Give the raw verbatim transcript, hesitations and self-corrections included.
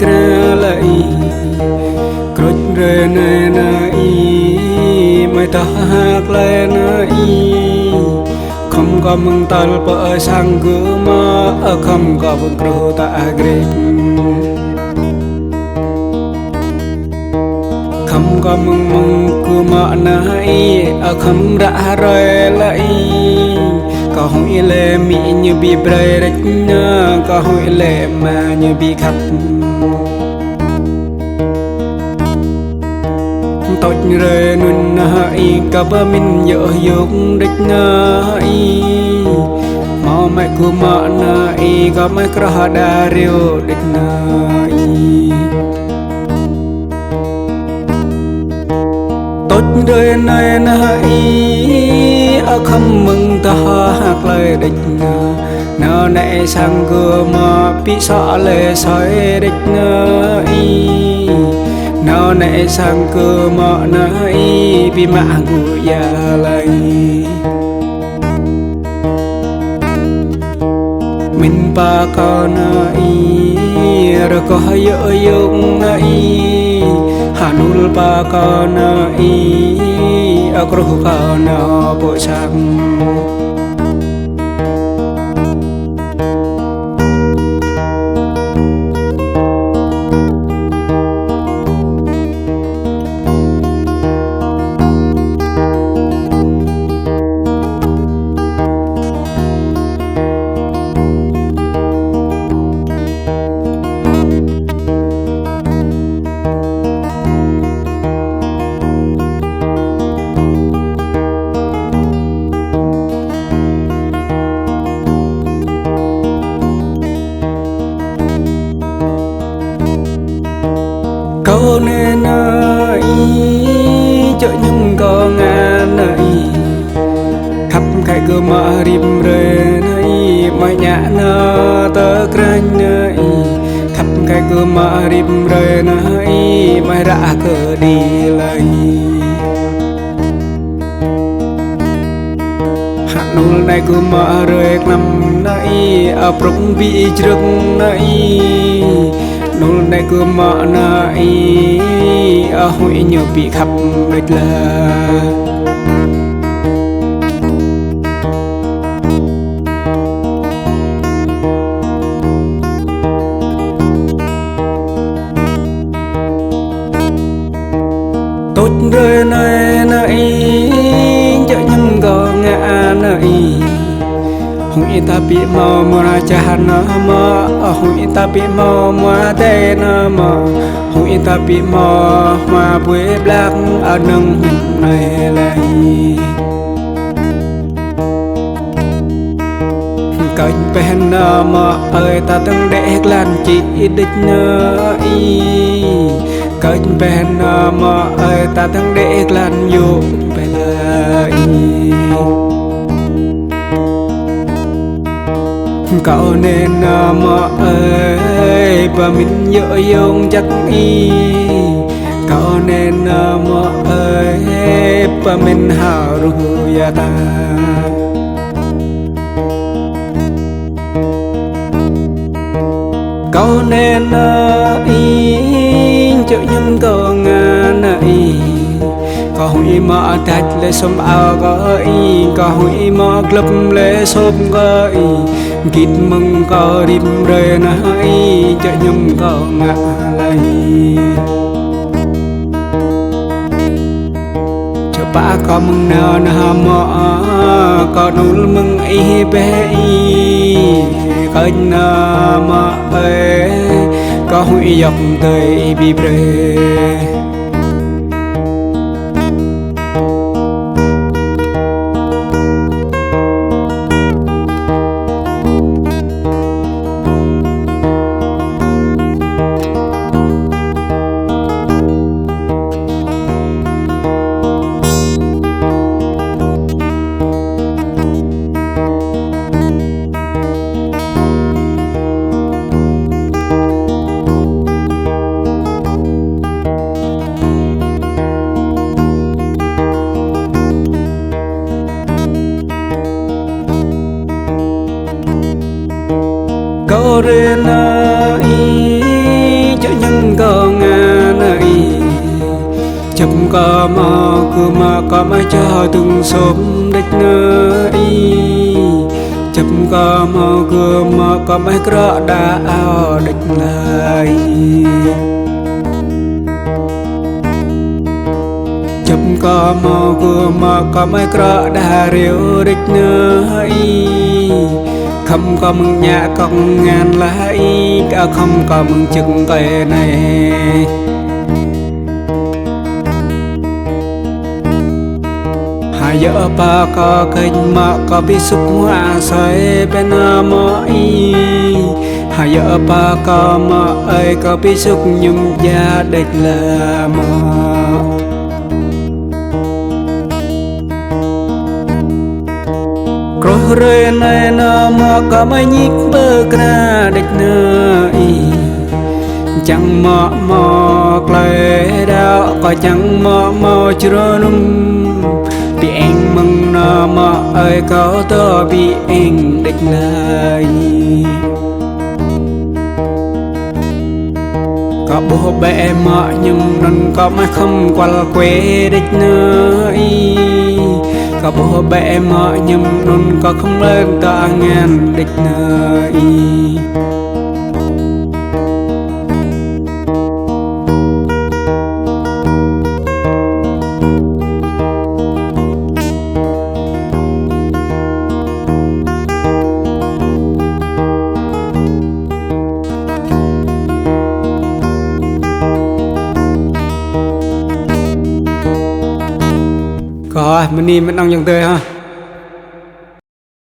krah lăi. Krŭč hrơi anai nă ih, mơi tah hơ̆k lĕ nă ih. Khŏm kơ mơ̆ng tơl pơ sang gơmă, khŏm kơ mơ̆ng krŭ ta grek. Khŏm kơ mơ̆ng mơ̆ng gơmă nă ih, khŏm ră hrơi lăi. Kơ huĭ lĕ amĭ ñu ƀu brơi rĕč nă, kơ huĭ lĕ ama ñu ƀu khăp. Tŏč hrơi anŭn nă ih, kơ pơmĭn yơh yŏk rĕč nă ih. Hmâo mơi gơmă nă ih, kơ mơi krah đa reo rĕč nă ih. Tŏč hrơi anai nă ih, khŏm mơ̆ng tah hơ̆k lĕ rĕč nă. Nao nĕ sang gơmă ƀu sŏ lĕ soi rĕč nă ih. Nao nĕ sang gơmă nă ih, ƀu mă gơ̆ ia lăi. Min pă kơ nă ih, rơkâo yơh yŏk nă ih. Hơnŭl pă kơ nă ih, krŭ kơ nă pô sang. Kâo anai nă ih, čơ̆ ñum kâo ngă nă ih. Khăp kơ gơmă rĭm hrơi nă ih, mơi ñă nă tơ krah nă ih. Khăp kơ gơmă rĭm hrơi nă ih, mơi ră kơ đĭ lăi. Hơnŭl anai gơmă hrơi klăm nă ih, prŏng ƀu jrơ̆ng nă ih. Hơnŭl anai gơmă nă ih, huĭ ñu ƀu khăp rĕč lăi. Tŏč hrơi anai nă ih, čơ̆ ñum kâo ngă nă ih. Huĭ ta ƀu hmâo mơ̆ čah nă mă, huĭ ta ƀu hmâo mơ̆ tê nă mă, huĭ ta ƀu hmâo hmua ƀuê ƀlak anŭn anai lăi. Kơč pĕh nă mă ơi, ta tơ̆ng đĕ glan či đĕč nă ih. Kơč pĕh nă mă ơi, ta tơ̆ng đĕ glan yŏk pĕh lăi. Kâo anai nă mă ơi, pơmĭn yơh yŏng čăk ih. Kâo anai nă mă ơi, pơmĭn hơruh ia ta. Kâo anai nă ih, čơ̆ ñum kâo ngă nă ih. Kâo huĭ mă atač lĕ sum ao kơ ih, kâo huĭ mă glăp lĕ sum kơ ih. Git mơ̆ng kâo rĭm hrơi nă ih, čơ̆ ñum kâo ngă lăi. Čơpă kâo mơ̆ng nao nă mă, kâo hơnŭl mơ̆ng ih bĕ ih. Kơč nă mă ơi, kâo huĭ yŏk tơi ih ƀu brơi. Kâo mă kơ mă kâo mă čô tŭng sum đĕč nơ ih. Čăp kâo mă kơ mă kâo mă krŏ đa ao đĕč lai. Čăp kâo mă kơ mă kâo mă krŏ đa rêu đĕč nơ ih. Khŏm kâo mơ̆ng ñă kŏng ngăn lah ih, kâo khŏm kâo mơ̆ng čơ̆ng kơi anai. Hơyơ pă kâo kĕč mă kâo pi sŭk hua asơi ƀơi anăp mơ̆ ih. Hơyơ pă kâo mă ơi kâo pi sŭk mơñum djă đĕč lah mơ̆. Truh hrơi anai nơ mă kâo mă ñik pơkra đĕč nơ ih. Čang mă mă klơi đaŏ kâo čang mă mă črơnum. Pi eng mơ̆ng nơ mă ơi kâo tơ pi eng đĕč lai. Kâo ƀuh ƀĕ mă mơñum anŭn kâo mă khŏm kual kue đĕč nơ ih. Kâo ƀuh ƀĕ mă mơñum anŭn kâo khŏm lơ̆ng tơ angăn đĕč nơ ih. Kâo mơni mơnăng yang tơi ha.